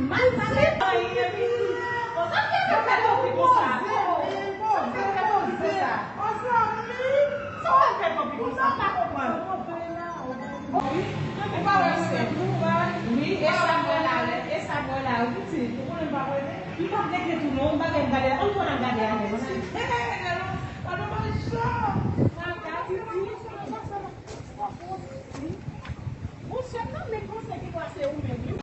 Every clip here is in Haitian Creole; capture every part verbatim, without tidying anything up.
Mal pale, anyen, epi, sa fè fè konpi konsa? Sa fè fè konpi konsa? Sa fè fè konpi konsa? M pa konprann. Wi, e sa m wè la, e sa m wè la, wi, pitit. Ou konnen m pa konnen. M p ap rete tou non, m pa gen gade, ann pran n al gade avè m. Monchè, nan men konsèy ki pase ou menm, wi.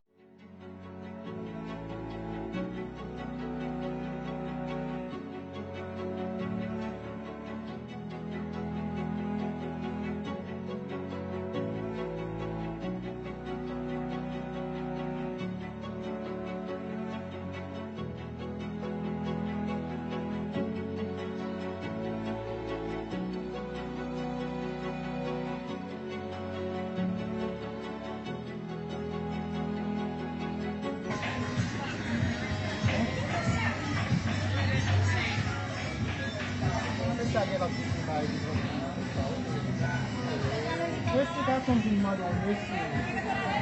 Mesye, gason vin mande w, mesye.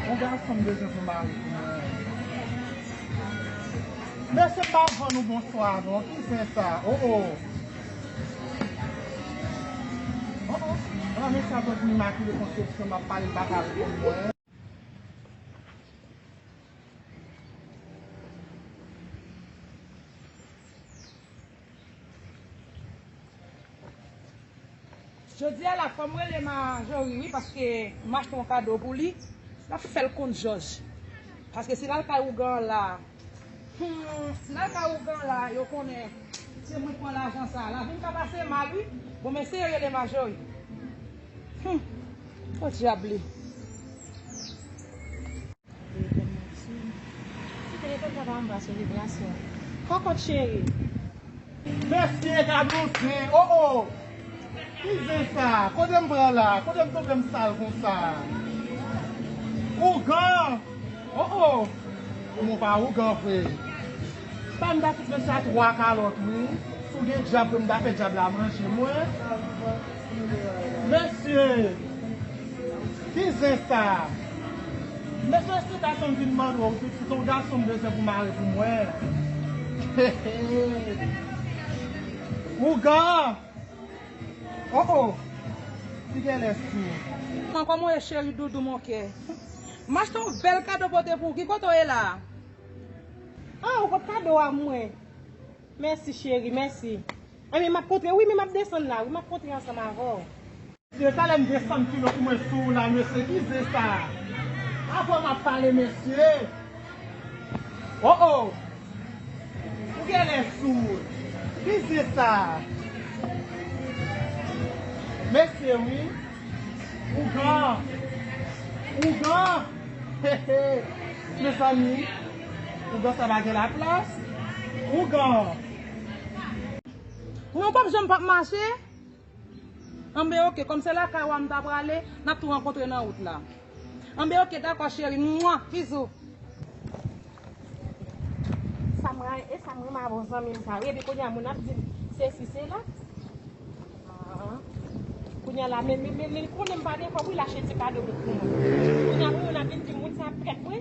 Yon gason m bezwen pou mari pou mwen. Mesye, m pa vann ou bonswa non. Ki zen sa? O, o. O, o. Ala mesye ap pran pou Imakile Konsepsyon, m ap pale, l pa ka reponn mwen. Jodi a la, fò m rele Majori, wi, paske m achte yon kado pou li. L ap fè l konn jòj. Paske si l al kay ougan la, hmm, si l al kay ougan la, yo konnen se mwen k pran lajan sa a. Lavi m ka pase mal, wi. Bon, m eseye rele Majori. Hmm, podyab li. Telefòn nan sou. Si telefòn papa m pa sou vibrasyon. Kòkòt cheri. Mesye, gad yon zen. O, o. Ki zen sa? Kote m pran la? Kote m tonbe m sal konsa? Ougan. O, o. Mwen pa ougan vre. Sa m ta fout mesye a twa kalòt, wi. Si w gen dyab vre, m ta fè dyab la manje mwen. Mesye! Ki zen sa? Mesye, se gason m vin mande w, pitit, yon gason m bezwen pou mari pou mwen. Ougan! O, o! Li genlè sou. Kòman w ye, cheri doudou mon kè? M achte yon bèl kado pote pou ou. Ki kote w ye la? Ah, ou pot kado a mwen. Mèsi, cheri, mèsi. Enben, m ap kontre, wi, men m ap desann la, wi, m ap kontre ansanm avè w. Mesye, talè m desann kilo pou mwen sou ou la, mesye, ki zen sa? Avè w m ap pale, mesye. O, o! Ou genlè sou. Ki zen sa? Mesye, wi. Ougan. Ougan. He, he. Mezanmi. Ougan sa pa gen laplas. Ougan. Non, w p ap janm p ap mache. Anben, oke, kòm se lakay ou a m ta prale, n ap tou rankontre nan wout la. Anben, oke, dakò, cheri. Mwa, bizou. Sa m ra-, e sa m renmen avè w, zanmi m sa, wi. Epi kounye a, moun ap di m sesi, sela. Ah. Kounye a la, men, men, men, men, konnen m pa gen kòb, wi, l achte ti kado pou mwen. Kounye a, moun ap vin di m, moun sa prèt, wi.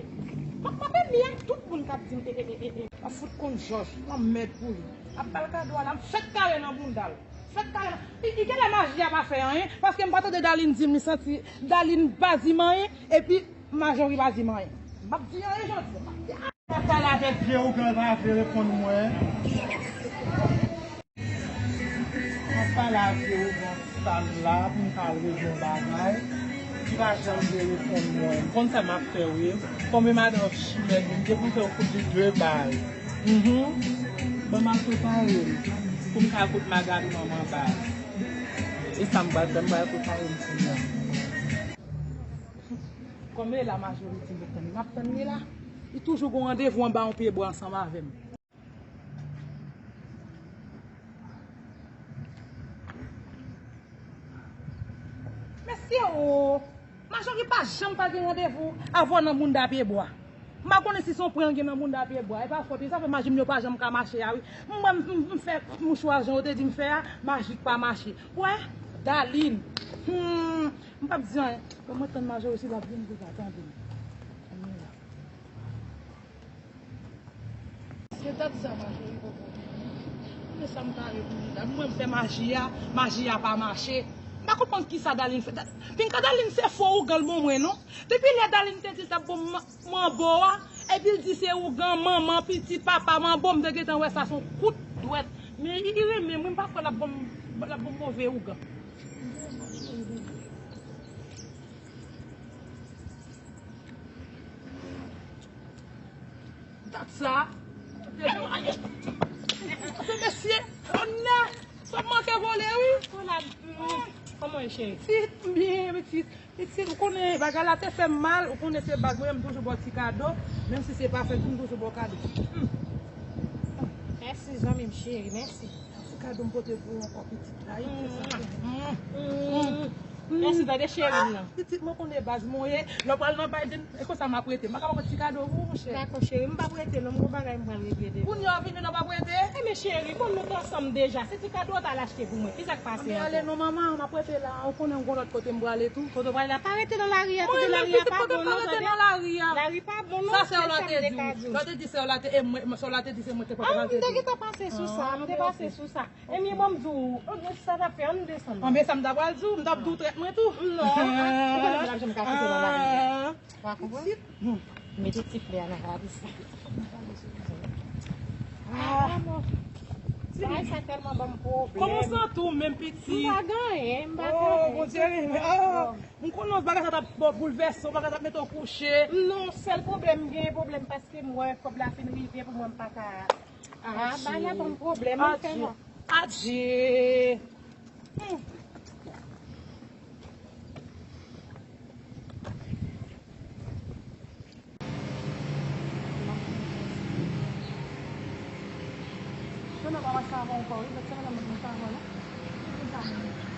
M ap, m ap enmi ak tout moun k ap di m, e, e, e, e, e. Ap fout konn jòj, lanmèd pou li. Ap ba l kado a, l ap fèk kale nan bounda l. Fèk kale nan, li, li genlè maji a pa fè anyen, paske m pa tande Darline di m li santi Darline pa di m anyen, epi Majori pa di m anyen. M ap di anyen jodi a, m ap di a. M ap pale avèk vye ougan, l pa vle reponn mwen. M ap pale ak vye ougan sal la pou m ka al regle yon bagay ki pa janm vle reponn mwen. M konn sa m ap fè, wi. Konbyen madanm chimè, m te pou fè w fout li de bal. Mhm. Ban m al prepare m pou m ka kout Magali manman bal. E sa m pral fè, m pral prepare m kounye a. Kòm e la Majori di m pou tann li, m ap tann li la. Li toujou gon randevou anba yon pye bwa ansanm avè m. Mesye o! Majori pa janm pa gen randevou avè w nan bounda pye bwa. M pa konnen si se yon pran l gen nan bounda pye bwa. E pa fòt li, sa fè maji m yo pa janm ka mache a wi. M, m, m, m fè mouchwa jan yo te di m fè a, maji k pa mache. Wè, Darline. Hmm, m p ap di anyen. Bon, mwen tann Majori si l ap vin pou sa, tande m. Ann la. Se dat sa, macheri, poko. Men sa m ka reponn li la. Mwen, m fè maji a, maji a pa mache. M pa konprann kisa Darline fè. Da- Pinka, Darline se fo ougan l ban mwen, non. Depi lè Darline te di l t ap ban m manbo a, epi l di se ougan, manman, pitit, papa, manbo, m te gentan wè sa se yon kout dwèt. Men li renmen mwen, m pa kwè l ap ban m, l ap ban m move ougan. Dat sa. Mesye, kòmnè, sa manke vole, wi. Kòman w ye, cheri? Pitit, m byen, pitit. Pitit, ou konnen bagay la te fè m mal, ou konnen se bag mwen, m toujou ba w ti kado, menm si se pa fèt pou m toujou ba w kado. Hmm. Mèsi, zanmi m cheri, mèsi. Ti kado m pote pou ou ankò, pitit la, wi, se sa. Hmm. Mèsi, tande cheri m nan. Pitit mwen konnen baz mwen ye, lè w pral nan bay, e konsa m ap rete. M pa ka ba w ti kado pou ou, monchè. Dakò, cheri, m p ap rete non, m gon bagay m pral regle deja. Kounye a w vin vin, w p ap rete? Enben cheri, bon, nou t ansanm deja, se ti kado w t al achte pou mwen. Kisa k pase ankò? Anben ale non, manman, m ap rete la. Ou konnen m gon lòt kote m prale tou. Kote w prale la? Pa rete nan lari a, tande, lari a pa bon non, tande. Lari pa bon non, se sa m te ka di w. Lè w te di sè w la te, e mwen, sè w la te di se mwen te pral te di. Ah, m te gentan pase sou sa, m te pase sou sa. Ebyen, ban m di w, sa n ap fè, ann desann. Anben sa m ta pral di w, m t ap di w trèt mwen tou. Non, ou konnen m p ap janm ka kite nan lari a. Ou pa konprann? Mete ti flè a nan valiz la. Ah, non. Bagay sa tèlman ban m pwoblèm. Kòman w santi w menm, pitit? M pa gen anyen, m pa gen anyen. Oh, Bondye, ah, m konnen yon bagay sa t ap boulvèse w, bagay sa t ap mete w kouche. Non, sèl pwoblèm, m gen pwoblèm paske m wè kòb la fin rive pou mwen, m pa ka. Ah, bagay la ban m pwoblèm, m fè non. Adje. Hmm. Sèlman pa mache avan ankò, wi, sèlman pa mache avan, non.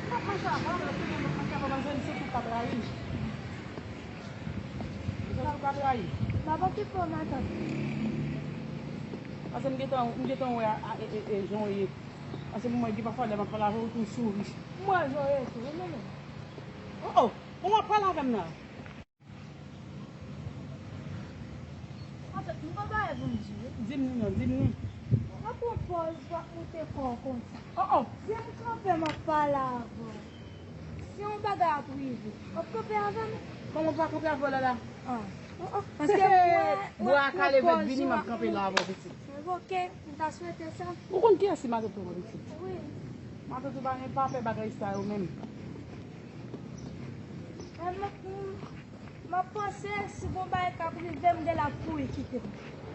M ap mache avan, m ap mache avan, paske m se tout pa trayi. Se tout pa trayi. M ap okipe w, matant. Paske m gentan, m gentan wè a, a, e, e, e, jan w ye. Paske mwen gen pafwa lè m ap pale avè w, ou tou souri. M wè jan w ye tou, wi, men. Oh, oh, ou ap pale avè m nan? Antèt, m gon bagay pou m di w, wi. Di m li non, di m li. Pa pran pòz w ap moute kò w konsa. Oh, oh. Byen m kanpe, m ap pale avè w. Si yon bagay ap rive, w ap kanpe avè m? Kòman m pa kanpe avè w la la? Ah. Oh, oh. Paske mwen, bwa kale vèt vini, m ap kanpe la avè w, pitit. Ok, m ta swete sa. Ou konn kiyès ki matant ou an, pitit? Wi. Matant ou pa gen pa pè bagay sa yo menm. M, m, m ap panse si gon bagay k ap rive m, gen lè ap kouri kite m.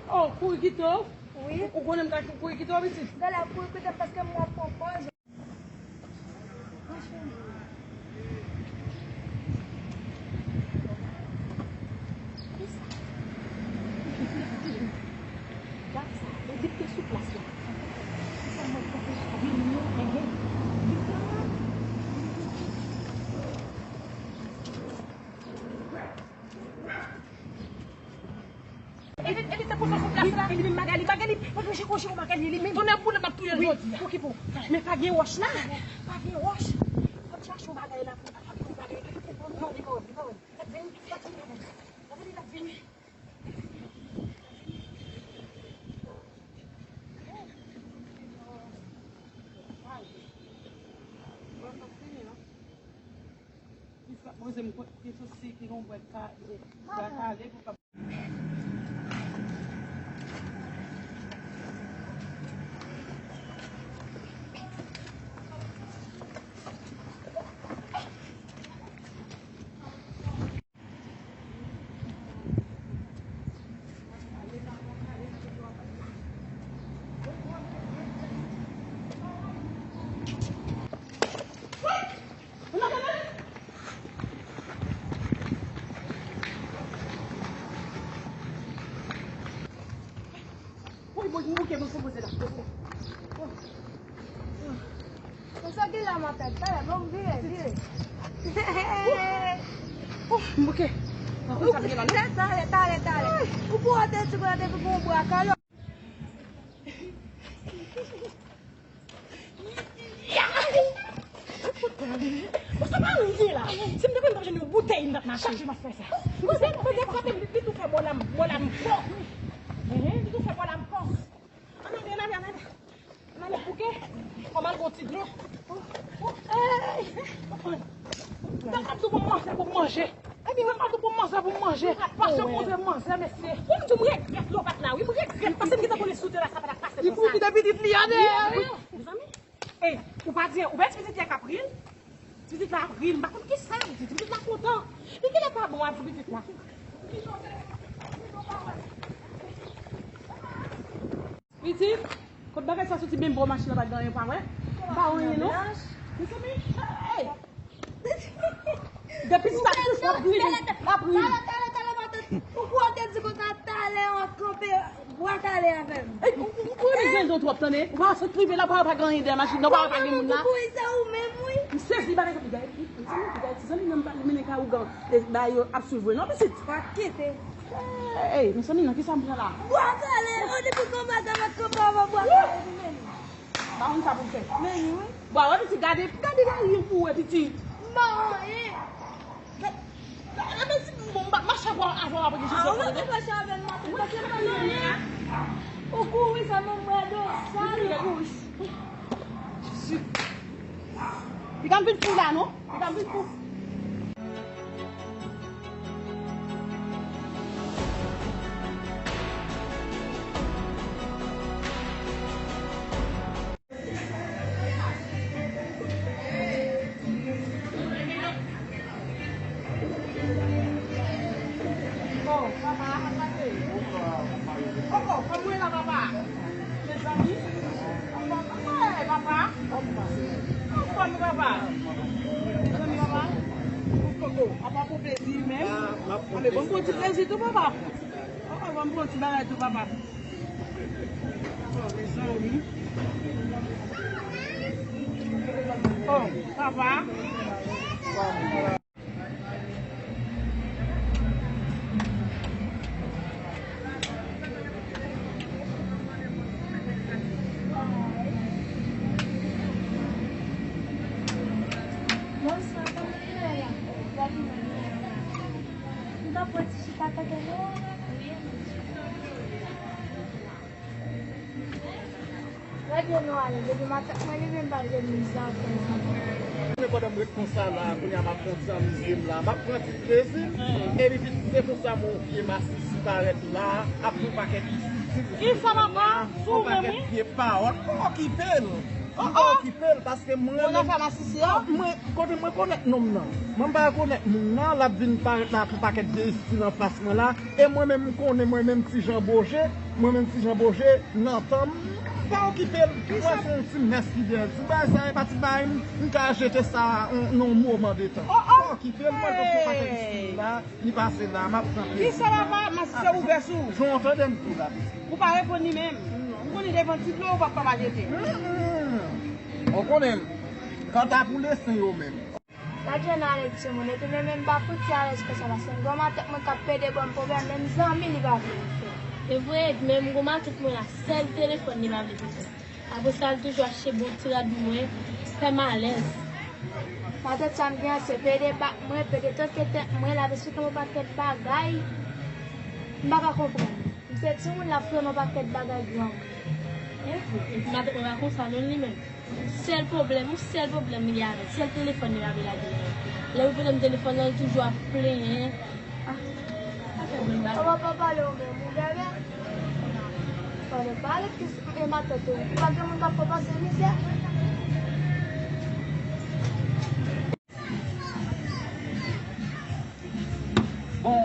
Oh, kouri kite w? Wi. Ou, ou konnen m ka kouri kite w, pitit? Gen lè ap kouri kite m paske m ap pran pòz. Epi, epi, tankou se sou plas la. Epi, Magali, Magali, pa gen chiko, chiko, Magali, li menm. Tonnè boule, m ap touye l jodi a. Okipe w. Men pa gen wòch la. Pa gen wòch. Fò n chache yon bagay la pou, pou, pou bagay la. Non, li pa wè, li pa wè. Vini, vini, vini. Plis ap poze m kot ki sou si ki gon bwèt ka, bwa kale pou pa. Woy, woy, m bouke, mwen se poze la. Mwen sa gen la m ap fè. Talè, bon, m vire, vire. Ouf, m bouke. Mwen konn sa m gen la, non? Talè, talè, talè. Ou pou ante ti gwa te pou bon bwa kalò. Bon, sa pa anyen la. Si m te konn m t ap jwenn yon boutèy, m t ap mache. Chak jou m ap fè sa. Kote, kote, kote, li tou fè bò la, bò la m kò. Li tou fè bò la m kò. Ey! Mwen pa tou pou manje pou manje. Mwen pa tou pou manje pou manje. Paske manje, manje, mesye. Ou m di m regrèt lè w pa t la, wi, m regrèt. Paske m gentan konnen si w te la, sa pa t ap pase konsa. Li pwofite pitit li a dèyè, wi. Mezanmi, ey, ou pa di, ou pa di pitit li a k ap ri l? Pitit la ap ri l, m pa konn kisa l ap di. Pitit la kontan. Li genlè pa bon a di pitit la. Pitit, kot bagay sa soti menm bò machin nan pa t gen anyen pa wè? Pa wè anyen non. Mezanmi, ey! Depi sa pitit la ap ri, l ap ri. Talè, talè, talè, matant. Ou kwè w te di konsa talè w ap kanpe bwa kale avè m? Ey, ou, ou, ou renmen grandon twòp tande. Ou pa sot rive la, pa, pa gen anyen dèyè machin nan, pa, pa gen moun la. Ou kouri, se ou menm, wi. M sezi bagay sa, piga, pitit, zanmi, piga, ti zanmi nan m pa mennen kay ougan. E, ba yo ap swiv vre non, pitit. Pa kite. Ey, mezanmi, nan kisa m pran la? Bwa kale, o depi konba sa mèt konba avan bwa kale li menm. Pa konn sa pou l fè. Men li wi. Bwa wè pitit, gade, gade la ri pou wè pitit. M pa wè anyen. Gade, gade, men si m bon, m pa mache avè w, avè w apre ki jisè. A, ou pa mache avè m, matant, paske m pa nan anyen. Ou kouri, fè m wè do sal ou kouch. Jezi. Li ka m vin fou la, non? Li ka m vin fou. Oh, papa, papa, oh, oh, kòman w ye la, papa? Mezanmi. Hey, papa. Anfòm, papa. Mezanmi, papa. Koko, apa pou plezi menm? Ah, men bon, bon ti plezi tou, papa. Oh, oh, bon, bon ti bagay tou, papa. Oh, mezanmi. Oh, papa. Bonswa, kòman nou ye la? M t ap pran ti chita tanke nou. Gade nou ale, depi maten mwen leve m pa jwenn li zafè sa. Men pandan m ret konsa la, kounye a m ap konn ti anmize m la, m ap pran ti plezi m. Epi pitit se konsa m wè yon vye masisi parèt la, ap yon pakèt ti, ti, kisa papa? Sou yon pakèt vye pawòl. M pa okipe l. M pa okipe l paske mwen menm, mwen, kote mwen konèt nonm nan. Mwen m pa rekonèt moun nan, l ap vin parèt la ak yon pakèt vye estil anfas mwen la. E mwen menm, m konnen mwen menm Ti Jan Boje, mwen menm Ti Jan Boje, nan tan m, m pa okipe l. Mwen se yon ti mès ki dèyè l. Ti bagay sa, e pa ti bagay m, m ka jete sa nan yon moman de tan. M pa okipe l, mwen, donk, yon pakèt estil la, li pase la, m ap pran plezi. Kisa papa, masisi ouvè sou ou? Jan w tande m di w la, pitit. Ou pa reponn li menm. M konnen devan ti dlo, ou p ap pa jete. Ou konnen m. Kanta pou lesen yo menm. Gad jan n alèz timoun, epi men menm pa fouti alèz konsa, paske m gon matant mwen k ap pede ban m pwoblèm, menm zanmi li pa vle m fè. E vre, menm gon matant mwen la, sèl telefòn li pa vle m fè. Apre sa, l toujou achte bon ti rad pou mwen, fè m alèz. Matant sa m gen an, se pede bak mwen, pede toke tèt mwen, l ap esplike m yon pakèt bagay, m pa ka konprann. M se timoun, l ap fè m yon pakèt bagay gran. E vre, epi matant mwen pa konsa non li menm. Sèl pwoblèm, yon sèl pwoblèm li gen avè l, sèl telefòn li pa vle lage. Lè m pote telefòn nan, li toujou ap plenyen. Ah, sa fè bon bagay. Papa, pa pale ou menm, ou bèbè. Pale, pale, ki e matant ou. Ou pa gen moun k ap fè w pase mizè. Bon,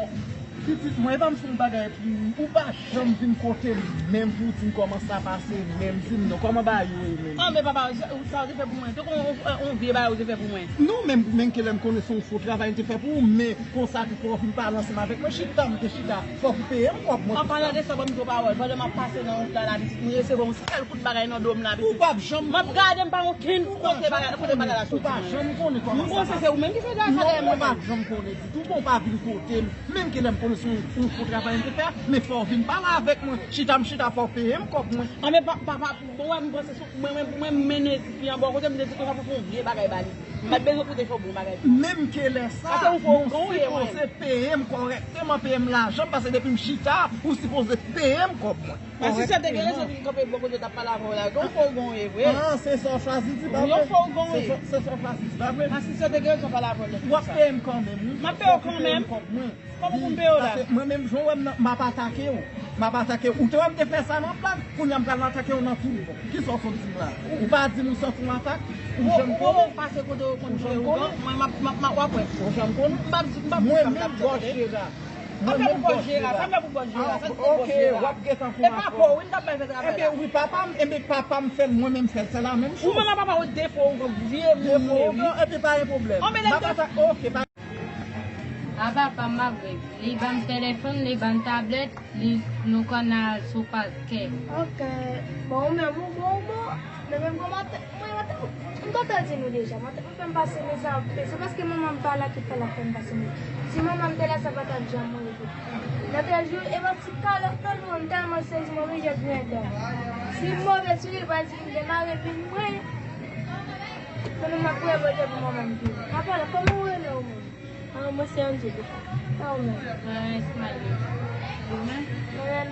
pitit mwen, e pa m se yon bagay pou ou, ou pa janm vin kote m menm pou w di m kòman sa pase, menm di m non, kòman bagay yo ye menm? Oh, men papa, sa w te fè pou mwen, te kon yon, yon vye bagay ou te fè pou mwen. Non, men, men ke lè m konnen se yon fo travay m te fè pou ou, men konsa tou fò w vin pale ansanm avèk mwen, chita m te chita, fòk ou peye m kòb mwen. An palan de sa, ban m di w pawòl, pandan m ap pase nan wout la, la pitit, mwen resevwa yon sèl kout bagay nan do m la, pitit. Ou p ap janm. M ap gade m pa okenn kote bagay, kote bagay la soti. Ou pa janm konnen kòman sa pase. M panse se ou menm ki fè sa dèyè mwen. Non, ou p ap janm konnen ditou. Bon, pa vin kote m. Menm ke lè m konnen se yon, yon fo travay m te fè, men fò w vin pale avèk mwen. Chita m chita, fò w peye m kòb mwen. Anben, pa, pa, pa, bon, wè, m panse se mwen, mwen, mwen, m mennen fi an bò kote m, m te di konsa pou fè yon vye bagay ba li. M pa t bezwen koute fò bon bagay pou ou. Menm ke lè sa, ou sipoze peye m kòrèkteman, peye m lajan m, paske depi m chita, ou sipoze peye m kòb mwen. Asistè te gen rezon vin kanpe bò kote w t ap pale avè w la. Gon fò w gon ye vre. Ah, se sa w chwazi di, pa vre? Yon fò w gon ye. Se sa w chwazi di, pa vre? Asistè te gen rezon pale avè w lè. W ap peye m kanmenm, wi. M ap peye w kanmenm. Kòb mwen. Kòman pou m peye w la? Paske mwen menm, jan w wè m nan, m ap atake w. M ap atake w. Ou te wè m te fè sa nan plat, kounye a m pral atake w nan tout bon. Kisa w sot di m la? Ou pa di m ou santi yon atak? Ou janm konnen? Ou pase kote yo konn jwe ougan, mwen m ap, m ap, m ap, w ap wè. Ou janm konnen? M p ap di, m p ap di sa, m t ap tande. Mwen menm bòs Jera. Sa m fè pou bòs Jera? Sa m fè pou bòs Jera? Sa se bòs Jera. Ah, ok, w ap gentan pran. E pa pa w, wi, m t ap bay fè travay la. Enben, wi, papa m, enben, papa m fè l, mwen menm fè l, se la menm choz. Ou menm ak papa w defo, ou vye defo, wi. Epi pa gen pwoblèm. M ap atake, ok, pa A papa m ap viv. Li ban m telefòn, li ban m tablèt, li, nou konn al sou pakè. Ok. Bon, ou menm, ou bon, ou bon. Men menm gon maten, mwen, maten, m kontan di nou deja. Maten, mwen fè m pase mizè anpil. Se paske manman m pa la ki fè l ap fè m pase mizè. Si manman m te la, sa pa t ap janm rive. Lòt jou, e yon ti kalòt nan nou, m tèlman sezi, mwen oblije griyen dan. Si m move, si li pral di m demare vin mwen. Konnen m ap priye Bondye pou manman m viv. Apa, kòman ou rele ou menm? Ah, mwen se Angelie. E ou menm? Mwen Smiley. Ou menm? Mwen menm,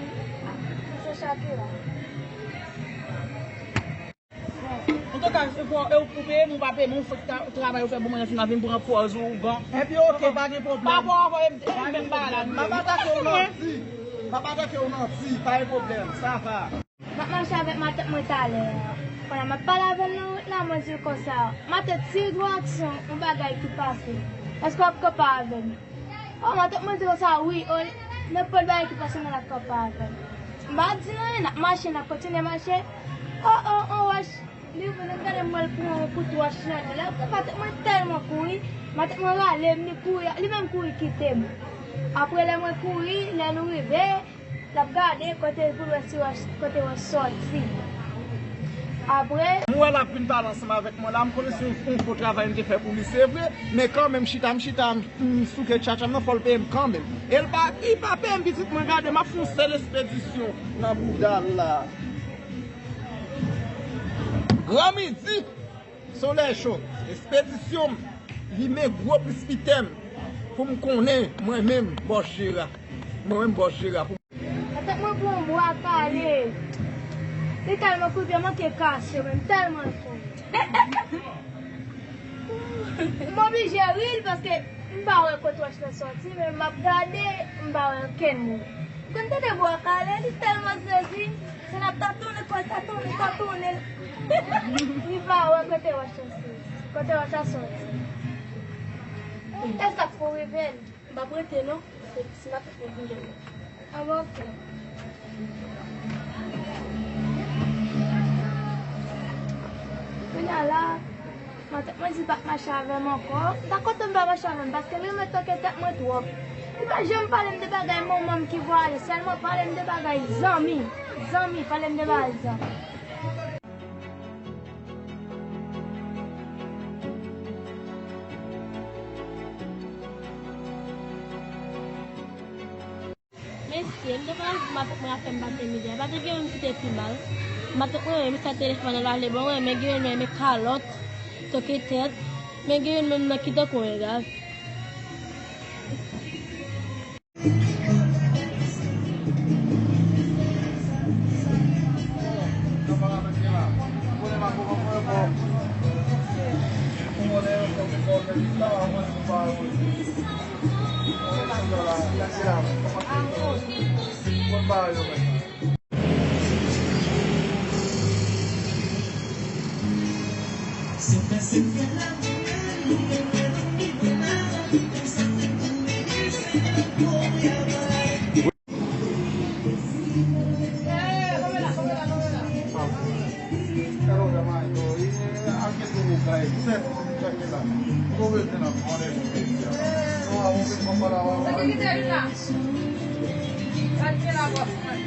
se Shakira. Antouka, e pou, e ou peye m, ou pa peye m, ou fèk ta-, travay ou fè bon, mwen fin ap vin pran pòz ou, ougan. Epi, ok, pa gen pwoblèm. Pa pran, pa pran, e, e, menm bagay la, nou ye. M ap atake w nan di. M ap atake w nan di, pa gen pwoblèm, sa va. M ap mache avèk matant mwen talè a. Pandan m ap pale avè l nan wout la, mwen di l konsa, "Matant, si gwo aksyon, yon bagay ki pase, èske w ap kanpe avè m?" O, matant mwen di konsa, "Wi, o, nenpòt bagay ki pase, mwen ap kanpe avè m." M pa di l anyen, n ap mache, n ap kontinye mache. O, o, on wòch, li vin, m gade, m wè l pran yon kout wòch nan men l. Apre, matant mwen tèlman kouri, matant mwen rale m, li kouri, li menm kouri kite m. Apre, lè mwen kouri, lè nou rive, L ap gade kote pou l wè si wòch, kote wòch sòti. Apre. M wè l ap vin pale ansanm avèk mwen la, m konnen se yon, yon fo travay m te fè pou li, se vre, men kanmenm, chita m chita, m, m souke tchatcha m nan, fò l peye m kanmenm. E l pa, li pa peye m, pitit mwen, gade, m ap fè yon sèl espedisyon nan bouda l la. Granmidi! Solèy cho, espedisyon m, li men gwo plis pitè m, pou m konnen mwen menm bòs Jera. Mwen menm bòs Jera. Pou... Antèt mwen pran yon bwa kale. Li tèlman kout pye, manke kase, men m tèlman cho. M oblije ri l paske m pa wè kote wòch lan sòti, men m ap gade, m pa wè okenn moun. Ou konn tande bwa kale, li tèlman sezi, se l ap tatounen kò l, tatounen, tatounen. Li pa wè kote wòch la soti. Kote wòch la soti. E sa k pou rive l. M p ap rete non, se, se matant mwen vin jwenn mwen. Ah, bon, ok. Kounye a la, matant mwen di l p ap mache avè m ankò. M ta kontan l pa mache avè m, paske l renmen toke tèt mwen twòp. Li pa janm pale m de bagay manman m ki vwaye, sèlman pale m de bagay zanmi. Zanmi, pale m de bagay zanmi. Mesye, m te konn di matant mwen ap fè m pase mizè. Pa te gen youn ki te pi mal. Matant mwen renmen sa telefòn nan l ale ban mwen, men gen youn renmen kalòt, toke tèt, men gen youn menm nan ki tankou yon egare. Sa ki gen la, bòs mwen?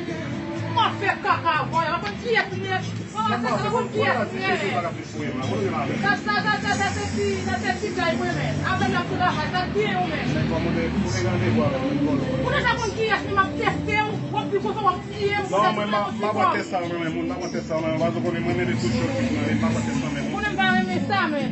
Mwen fè kaka avè w, mwen konn kiyès mwen ye. Mwen konn kiyès mwen ye. Sa, sa, sa, sa, sa se ti, sa se ti jay mwen menm. Avè l ap travay, sa ki ye ou menm? Ou deja konn kiyès mwen, m ap teste w, w ap di konsa, w ap tiye m. Non, mwen, m ap, m ap teste sa, mwen menm, mwen, m ap teste sa, mwen menm, paske w konnen mwen renmen tout chòt ki nan, m ap teste sa, mwen menm. Ou konnen m pa renmen sa, men.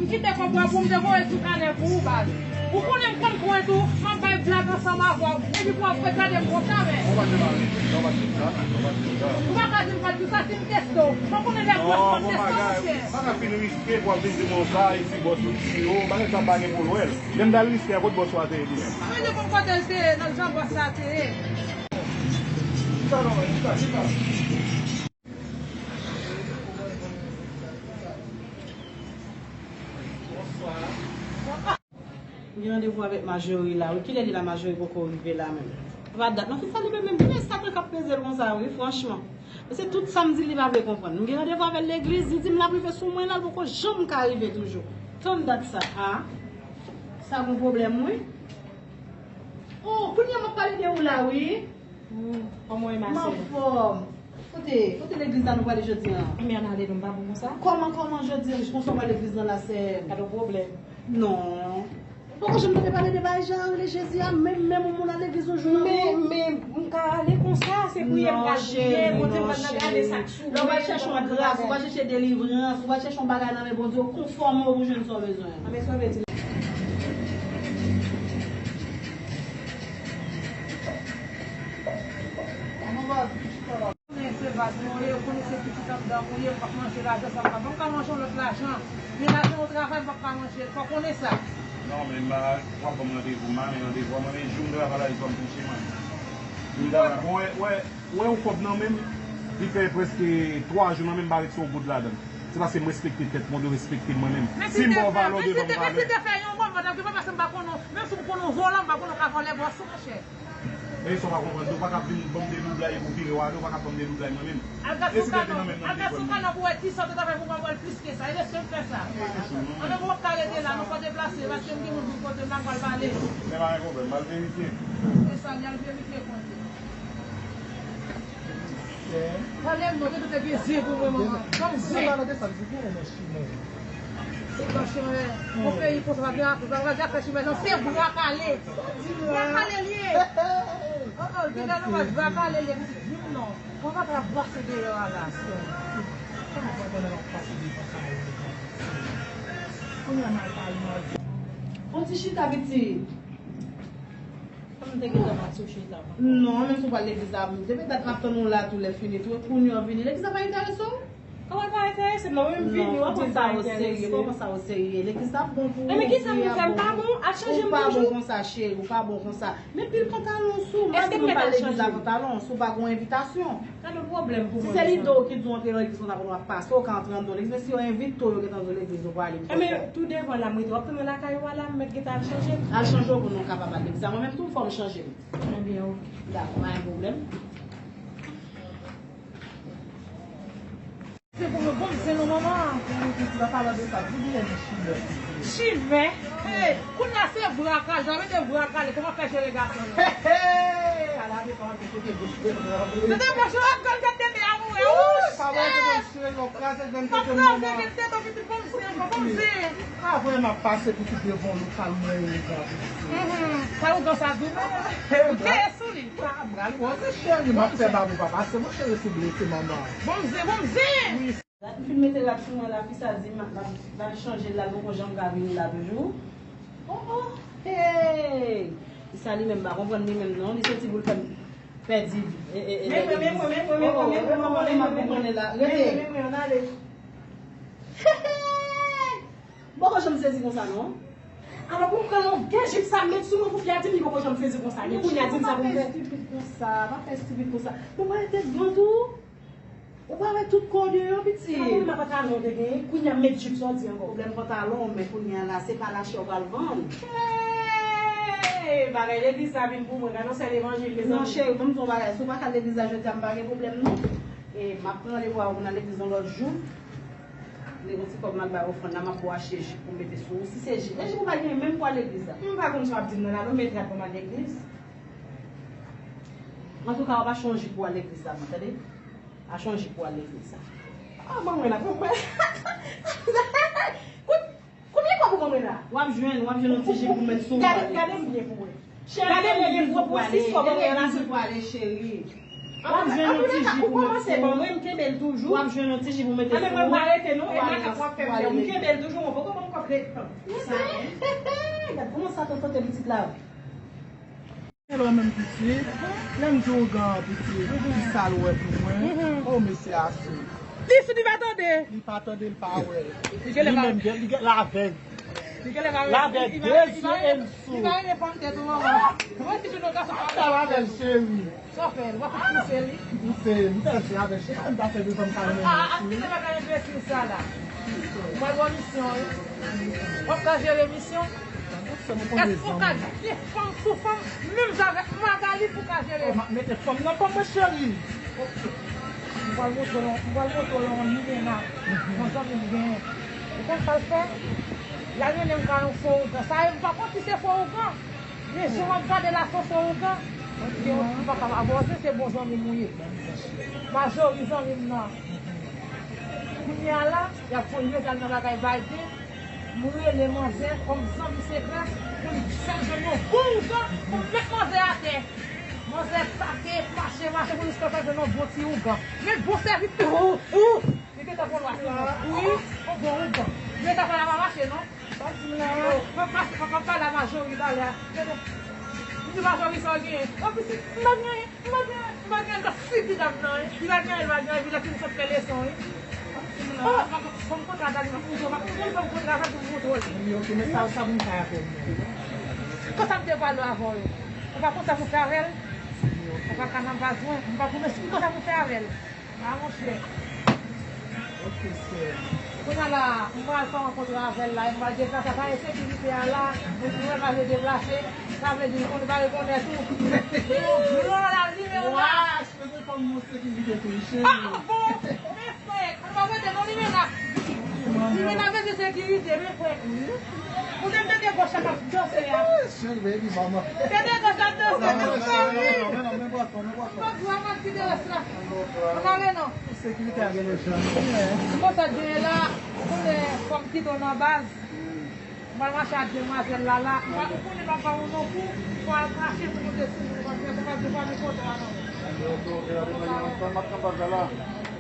M kite kòb la pou m te voye sou kanè pou ou, baz. Ou konnen m konn kwen tou, m ap bay blag ansanm avè w. Epi pou w ap gade m konsa, men. Ou pa te mare, ou pa te sa, ou pa te sa. Ou pa ka di m pa di sa si m teste w. Mwen konnen lè bòs mwen teste w, monchè. Pa ka fin riske pou w ap vin di m konsa, e si bòs ou tiye w, bagay sa pa gen pou l wè l. Lè m t al riske a, kot bòs ou a te ye li menm? Mwen te konn kote l te ye, nan jan bòs la te ye. M gen randevou avèk Majori la, wi. Kilè li la, Majori poko rive la menm? Sa pa dat non, fi sa li menm, men sa k ap peze l konsa, wi, franchman. Paske tout sa m di l, li pa vle konprann. M gen randevou avè l legliz, li di m l ap rive sou mwen la, l poko janm ka rive toujou. Tann dat sa, a. Sa gon pwoblèm, wi. Oh, kounye a m ap pale de ou la, wi. Hmm, kòman w ye, ma sè? M anfòm. Kote, kote legliz la nou prale jodi a? Ebyen, ann ale non, m pa bon konsa. Kòman, kòman jodi a? Konsa w prale legliz lan la, sè m? Pa gen pwoblèm. Non. Poko janm tande pale de bagay jan rele Jezi a, menm, menm yon moun al legliz yon jou nan vi. Men, men, m ka ale konsa, se priyè m pral priye, Bondye pral gade sa k sou mwen. Lè w pral chèche yon gras, ou pral chèche delivrans, ou pral chèche yon bagay nan men Bondye, w konfòme w pou jwenn sa w bezwen. Anben, sa w vle di? Konnen se baz mwen ye, yo konnen se pitit anndan mwen ye, m p ap manje lajan sa m pa, m p ap ka manje yon lòt lajan. Men lajan yo travay, m p ap ka manje l, fò w konnen sa. Non, men m pa, w ap ban m randevou, m pa renmen randevou a, mwen, men jou m travay la, li fò m touche, mwen. Jou m travay, bon, wè, wè, wè, yon kòb nan men m, li fè prèske twa jou nan men m, m pa ret sou yon goud ladan l. Se paske m respekte tèt mwen, m dwe respekte mwen menm. Si m ba w valè, w dwe ban m valè. Men si te fè yon bon, pandan ke pa paske m pa konnen w, menm si m konnen w vòlè, m pa konnen w ka vòlè bòs ou, monchè. Men sa w pa konprann tou, ou pa ka vin ban m de doublay epi w vire w ale, ou pa ka ban m de doublay mwen menm. Al gad sou kanal, al gad sou kanal pou w wè kisa w te ka fè pou w pa pran l plis ke sa. E lèske m fè sa? Anben, mwen p ap ka rete la, non, fò deplase, paske m gen moun vin kote m la, m pral pale. Men pa gen pwoblèm, m al verifye. Se sa, li al verifye kote. Pale m non, gen tout te gen zye pou mwen, manman. Ban m zye. Se pa nan desann, se gen nan chimè. Se nan chimè. Yon peyi konsa, pa gen afè, pa gen afè chimè, non, se bra kale. Bra kale l ye. Oh, oh, li gen nan bra kale l ye, pitit, di m non. Mwen pa t ap pase deyò a la. Kòman fè konnen w ap pase devan kay mwen? Kounye a m al pale, m al di. Fon ti chita, pitit. Kòm m te gentan pati w chita. Non, menm si w pral legliz la, depi dat m ap tann ou la tou lè fini tou, e kounye a w vini. Legliz la pa enterese w? Kòman l pa enterese m? Non, mwen menm vini, w ap konn sa enterese. Kòman sa w serye? Legliz la bon pou ou, men kisa m fè? M pa bon, al chanje m toujou. Ou pa bon konsa, cheri, ou pa bon konsa. Met pil pantalon sou, m pa di pou w al legliz la pantalon, si w pa gen yon envitasyon. Gade yon pwoblèm pou mwen. Si se lide w ki di w antre nan legliz konsa pou nou ap pase, ou ka antre anndan legliz, men si yo envite w, yo gentan di w legliz ou prale. Enben, tou devan la, m rete. W ap tann mwen lakay ou a la, m mèt gentan al chanje. Al chanje w pou nou kapab al legliz la. Mwen menm tou, fò m chanje m. Ebyen, oke. Dakò, pa gen pwoblèm. Se pou mwen, bon, se non, manman. An palan de sa, pou di lè di chimè. Chimè? Hey, kounye a se bra kale, jan mete bra kale, kòman fè jere gason yo? Hey, hey, ala de pa antre kote bouch de bra. Se te bouch yo ap gade tete a mouri. Wouch, pa wè te konn chire yon kraze grenn tete manman. Kraze grenn tete, pitit, bon, se bon, bon, se. Apre m ap pase pitit devan lokal mwen yo, gade. Mhm. Sa ougan sa di w, men. Ou te sou li. Sa m pral wè, se cheri, m ap fè babou pa pase, mwen cheri sou blese manman. Bon zen, bon zen! Wi. Gad m fin mete rad sou mwen la, fi sa di m, l ap, l ap chanje l la, l poko janm ka vini la toujou. Oh, oh, hey! Fi sa li menm pa konprann li menm non, li soti pou l fè m pèdi, e, e, e, men mwen, men mwen, men mwen, men mwen, men mwen, men mwen, men mwen, men mwen, men mwen, ann ale. M poko janm sezi konsa non. Alò pou m pran longè jip sa met sou mwen pou fi a di m li poko janm sezi konsa. Men kounye a di m sa pou m fè. Pa fè estipid konsa, pa fè estipid konsa. Bon, mwen rete dwat ou. Ou pa wè tout kò deyò, pitit. Se pa pwoblèm a pantalon ou te genyen, kounye a met jip sa w di ankò. Pwoblèm pantalon w, men kounye a la, se pa lachè w pral vann. Hey! Bagay legliz la vin pou mwen, gade yon sèl evanjil, mezanmi. Non, cheri, ban m di w yon bagay. Si w pa ka al legliz la jodi a, m pa gen pwoblèm non. E m ap pran randevou avè w pou n al legliz yon lòt jou. Li gon ti kòb m al bay ofrann la, m ap ba w achte jip pou mete sou ou. Si se jip, e jip ou pa genyen menm pou al legliz la. M pa konn sa w ap di m nan la, non, met rad pou m al legliz. Antouka, w ap achte yon jip pou al legliz la, tande? Achte yon jip pou al legliz la. Ah, ban mwen la, ban mwen. Kout, konbyen kòb ou ban mwen la? W ap jwenn, w ap jwenn yon ti jip pou met sou ou. Gade, gade m byen pou wè. Cheri, gade m byen, pwopo sis kòb ou ban mwen la. Pou ale, cheri. W ap jwenn yon ti jip pou mete sou ou. Ou kòmanse ban mwen, m kenbe l toujou. W ap jwenn yon ti jip pou mete sou ou. Anben mwen pa rete non, e makak w ap fè m fè. M kenbe l toujou, mwen poko ban m kòb. Gad kòman Satan tante pitit la. Hello, menm pitit. Lè m di ougan an pitit, ki sa l wè pou mwen? O, mesye a sou. Li sou, li pa tande. Li pa tande, li pa wè. Li genlè pa menm, li genlè avèg. Li genlè pa wè. L avèg de zye e l sou. Li pa renmen fanm tèt ou, manman. Mwen si jwenn yon gason pa renmen fanm tèt ou. Sa w avè l, cheri? Sa w fè l? W ap pouse li? M pouse, m fè l se avè cheri, m ta fè de fanm ka renmen mwen. Ah, ah, kite bagay enbesil sa la. Mwen gon misyon, wi. W ap ka jere misyon? Èske w ka gen fanm sou fanm, menm jan avèk Magali pou w ka jere? Oh, m ap mete fanm nan fanm mwen, cheri. Ok. M pral montre w, m pral montre w yon limena yon zanmi m genyen. Ou konn sa l fè? L al mennen m kay yon fo ougan. Sa e, m pa konn si se fo ougan. Men jan w ap gade la, se fo ougan. M pa ka avanse, se bon zanmi m ou ye. Majori zanmi m nan. Kounye a la, y ap voye yo al nan bagay Biden. M rele manzè kòm zanmi sekrè pou li fè l jwenn yon bon ougan pou m met manzè atè. Manzè tate, mache, mache pou jiskaske l jwenn yon bon ti ougan. Men bon sèvis tou. Ou, ou. Li gentan pran lwa sou mwen. Wi, yon bon ougan. Men sa pa la pa mache non. Pa di m la. Mwen pase, mwen pale a Majori talè a. Tande. M di Majori sa w genyen. Anplis, m pa gen anyen. M pa gen, m pa gen dòt figi dam nan, wi. Li pa gen, li pa gen, epi lè fini sot fè leson, wi. Oh, fòm kontra dam nan, pou mwen, pou mwen, fòm kontra sa pou mwen, pou mwen. Men ok, men sa, sa pou m fè avè l, non? Konsa m te pale avè w. Ou pa konn sa pou fè avè l? Ou pa ka nan baz mwen. M pa konn, men konsa pou fè avè l. Ah, monchè. Ok, sè. Kounye a la, m pral fè yon kontra avè l la, m pral deplase, sa e sekirite a la, mwen pa vle deplase, sa vle di, konnen pa rekonèt ou. Yo, yo, la, nimewo la. Wa, cheve fanm nan sekirite tou, cheri. Ah, bon, men frè, nou pa mete non limena. Limena bezwen sekirite, men frè. Ou te tande gòch la k ap danse a. Cheri, baby mama. Tande gòch la ap danse, men frè. Men non, men bwason, men bwason. Fòk vwa m ap kite rès la. Ann ale non. Sekirite a gen lejan. Konsa genyen la, ou konnen fò m kite w nan baz. M pral mache ak demwazèl la la. M pa, ou konnen m ap ba w non kou, fò al mache pou monte sou moun, paske se pa de pa de kontra non. Ok, ok, ok, ok, m ap tann, m ap tann bagay la.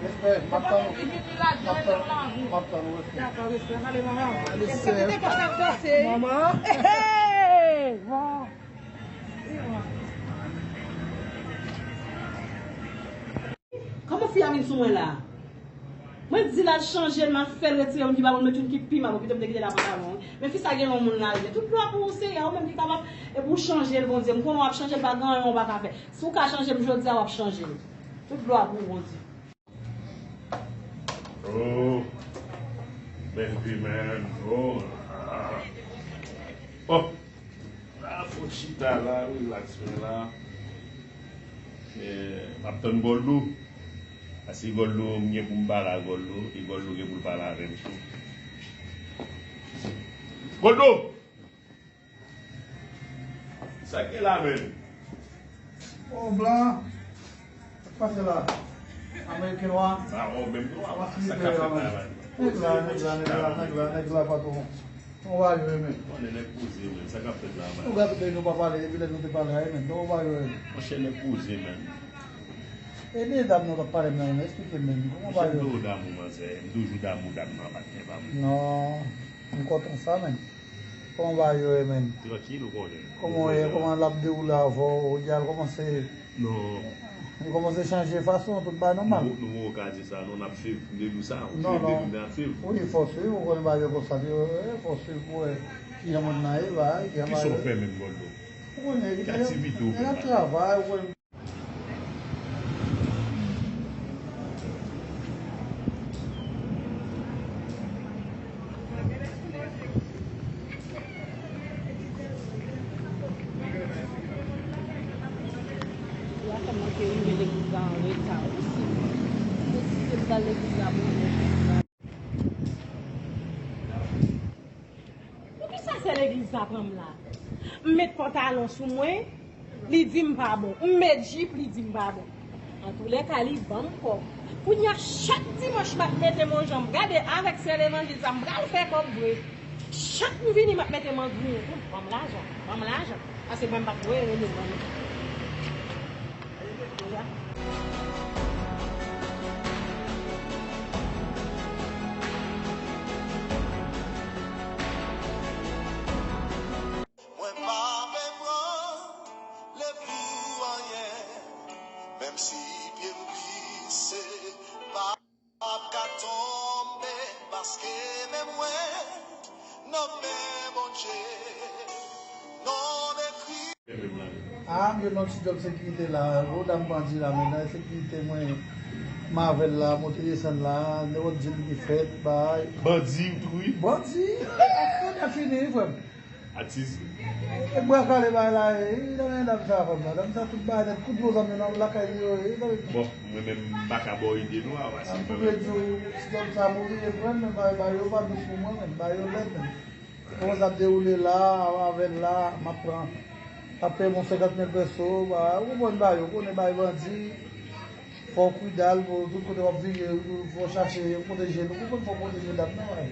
Respè, m ap tann ou. M ap tann, m ap tann ou, respè. Dakò, respè. M ale, manman. Respè. Respè, tande gòch la ap danse. Manman. Hey, hey, hey. Kòman fi a vin sou mwen la? Mwen di l al chanje l, m al fè l retire yon ki pa bon, met yon ki pi mal, bon, pito m te kite l a pantalon wi. Men fi sa gen yon moun lari. Tout glwa pou ou, Seyè, ou menm ki kapab, epi w chanje l, Bondye. M konnen w ap chanje l, pa gen anyen w pa ka fè. Si w ka chanje m jodi a, w ap chanje m. Tout glwa pou ou, Bondye. Oh, baby man, oh, ah. Oh. La, fò chita la, relax men la. Eh, m ap tann Goldo. Paske Goldo, m gen pou m pale a Goldo, e Goldo gen pou l pale avè m tou. Goldo! Sa k gen la menm? Oh, blan. Sa k pase la? Ameriken nwa. Ah, oh, menm nwa. Sa k ap fèt la, la? Nèg la, nèg la, nèg la, nèg la, nèg la, patwon. Ou pa yo, men. Konnen nèg poze, men. Sa k ap fèt la, man? Nou gade peyi nou pa pale, epi lè nou te pale a, men. Ou pa yo, men. Monchè, nèg poze, men. E de dam nan t ap pale m nan, eksplike m, men. Kòman ou pa yo? Monchè, m toujou damou, manzè. M toujou damou dam nan, patnè pa m. Non, m kontan sa, men. Kòman bagay yo ye, menn? Trankil, ou konnen. Kòman w ye? Kòman l ap dewoule avè w? Ou di al kòmanse. Non. Li kòmanse chanje fason, tout bagay nòmal. Nou, nou poko ka di sa, non, n ap swiv. M te di w sa, ou swiv, m te di w n ap swiv. Wi, fò swiv, ou konnen bagay yo konsa, fò swiv pou wè kijan moun nan ye, bagay, kijan bagay yo ye. Kisa w fè menm, Goldo? Ou konnen, ki aktivite w fè? N ap travay, ou konnen. Ou a tèlman ke rive legliz la an reta, wi, si. Ou deside pou w al legliz la, bon, bon. Poukisa sè legliz sa pran m la? M met pantalon sou mwen, li di m pa bon. M met jip, li di m pa bon. Antoulèka, li ban m kòb. Kounye a, chak dimanch, m ap mete m yon jan, m gade avèk sè levanjil sa, m pral fè kòb vre. Chak m vini, m ap mete m an griyen. Ban m lajan, ban m lajan. Paske mwen, m p ap rele non. Ah, m jwenn yon ti djòb sekirite la. Gwo dam bandi la, men nan sekirite mwen, m avè l la, monte desann la, nenpòt djil ki fèt, bay. Bandi, wi. Bandi, afè fini, wi, frè m. Atis. E bwa kale bay la, e, e, dam, dam sa, frè m, dam sa, tout bagay nèt, kout gwo zam yo nan lakay li yo, e, dam. Bon, mwen menm, m pa ka ba w ide, non, a, a, si mwen menm. Pou di w, ti dam sa mouri, e, frè m, men bay, bay yo pa dous pou mwen, men bay yo lèd, men. Kòman sa ap dewoule la, avè l la, m ap pran, ap peye bon senkant mil peso, ba, ou konprann bagay yo, konnen bagay bandi, fò w prida l, pou tout kote w ap vire, fò w chache pwoteje l, ou konprann fò w pwoteje dam nan, bagay.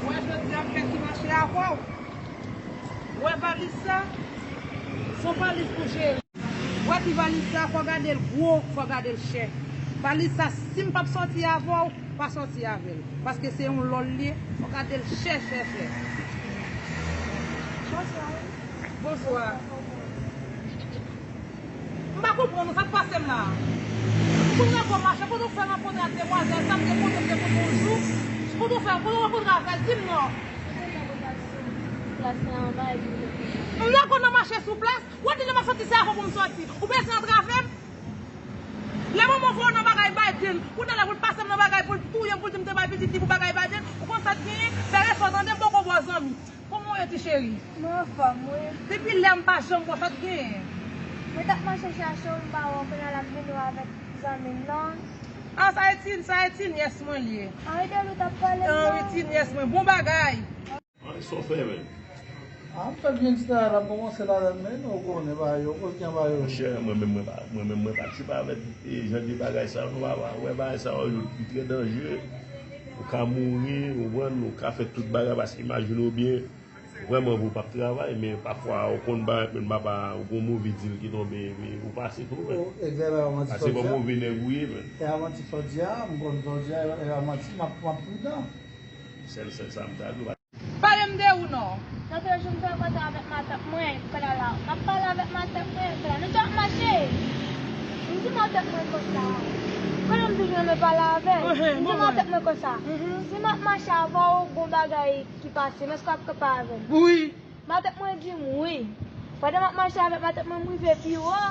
Wè, jodi a, m fè ti mache avè w. Wè valiz sa, se yon valiz pou jere. Wè ti valiz sa, fò gade l gwo, fò gade l chè. Valiz sa, si m p ap sòti avè w, pa sòti avè l. Paske se yon lòl li ye, fò gade l chè, chè, chè. Bonswa. Bonswa. M pa konprann ou, sa k pase m la. Kounye a w mache, kote w fè rankontre ak demwazèl sa, m te kote, m te kote yon jou. Kote w fè, kote w rankontre avè l, di m non. Plas la anba epi. M la konn nan mache sou plas. Ou di lè m ap sòti se avè w pou m sòti. Ou prese antrave m. Lè manman voye w nan bagay Biden, ou te la pou l pase m nan bagay pou l touye m, pou l di m te bay pitit li pou bagay Biden. Ou konn sa k genyen? Fè efò tande, m poko ba w zanmi. Kòman w ye ti cheri? Mwen anfòm, wi. Depi lè m pa janm wè w, sa k genyen? Mwen t ap mache chache w, m pa wè w, kounye a l ap vini w avèk zanmi m nan. Ah, sa e ti, sa e ti nyès mwen li ye. Ah, e de li w t ap pale m nan? Ah, wi, ti nyès mwen. Bon bagay. An, sa w fè menm? Ah, m fè byen ti travay la, m kòmanse ladann, men nou konnen bagay yo, kote bagay yo. Monchè, mwen menm, mwen pa, mwen menm, mwen pa tchoup avèk, e, jan de bagay sa yo, non, papa. Ou wè bagay sa yo, yo trè danjere. Ou ka mouri, ou konprann, ou ka fè tout bagay, paske imajine w byen, vrèman, ou p ap travay, men pafwa, ou konn bagay, men papa, ou gon move dil ki tonbe, epi ou pase tou, men. Paske bon move nèg ou ye, men. E avan ti fò di a, m konn fò di a, e avan ti, m ap, m ap pridan. Sèl, sèl sa m ta di w. Pale m de ou non. Nan tou jou m te rankontre avèk matant mwen, fè la la. M ap pale avèk matant mwen, fè la. Nou te ap mache. M di matant mwen konsa. Konnen m toujou renmen pale avè l. M di matant mwen konsa. Si m ap mache avè w, gon bagay ki pase m, èske w ap kanpe avè m? Wi. Matant mwen di m wi. Pandan m ap mache avèk matant mwen, m rive pi wo.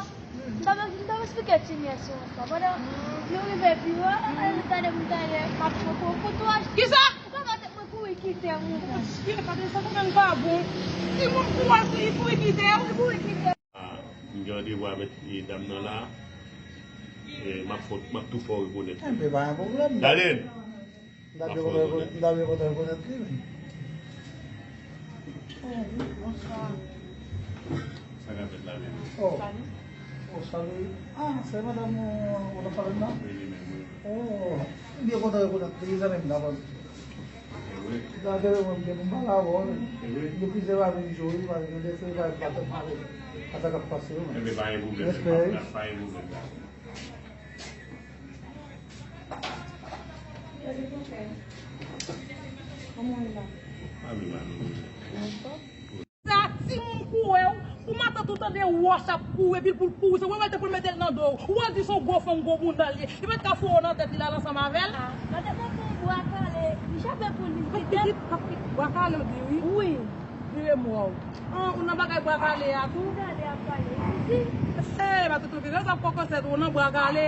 M t ap, m t ap eksplike ti nyès yo sa. Pandan nou rive pi wo, tande m tande m ap chante pou twaj. Kisa? Ou ka matant mwen kouri kite m, wi. Monchè, gade sa, sa menm pa bon. Timoun kouri, kouri kite w. Kouri kite m. Ah, m gen randevou avèk, e, dam nan la. E, m ap fè w, m ap tou fè w rekonèt. Enben, pa gen pwoblèm. Gade! M ta byen kontan rekonèt, m ta byen kontan rekonèt li, men. Oh, wi, bonswa. Sa k ap fèt la menm? Oh. Salut. Oh, salut. Ah, se madanm ou, ou t ap pale m nan? Wi, li menm, wi. Oh, m byen kontan rekonèt li, zanmi m nan, ban m. E wi. M ta byen renmen m te pou m pale avè w, men. E wi. M te plizyè bagay m jwe, wi, paske m te fè bagay pa tèt male. Sa k ap pase, wi, men. Enben, pa gen pwoblèm, pa, pa gen pwoblèm, dakò. Sa timoun kouri w, pou matant ou tande wòch ap kouri, epi l pou l kouri, se wè wè l te pou l mete l nan do w. Ou wè l di se yon gwo fanm, gwo bounda l ye. Li pa t ka foure w nan tèt li la ansanm avè l. Ah, matant mwen pran bwa kale, li chape pou li. Pitit, bwa kale w di wi. Wi. Vire m wè w. An, ou nan bagay bwa kale a tou? Gade ap pale. Eh, matant ou vire, sa poko sèt ou nan bwa kale.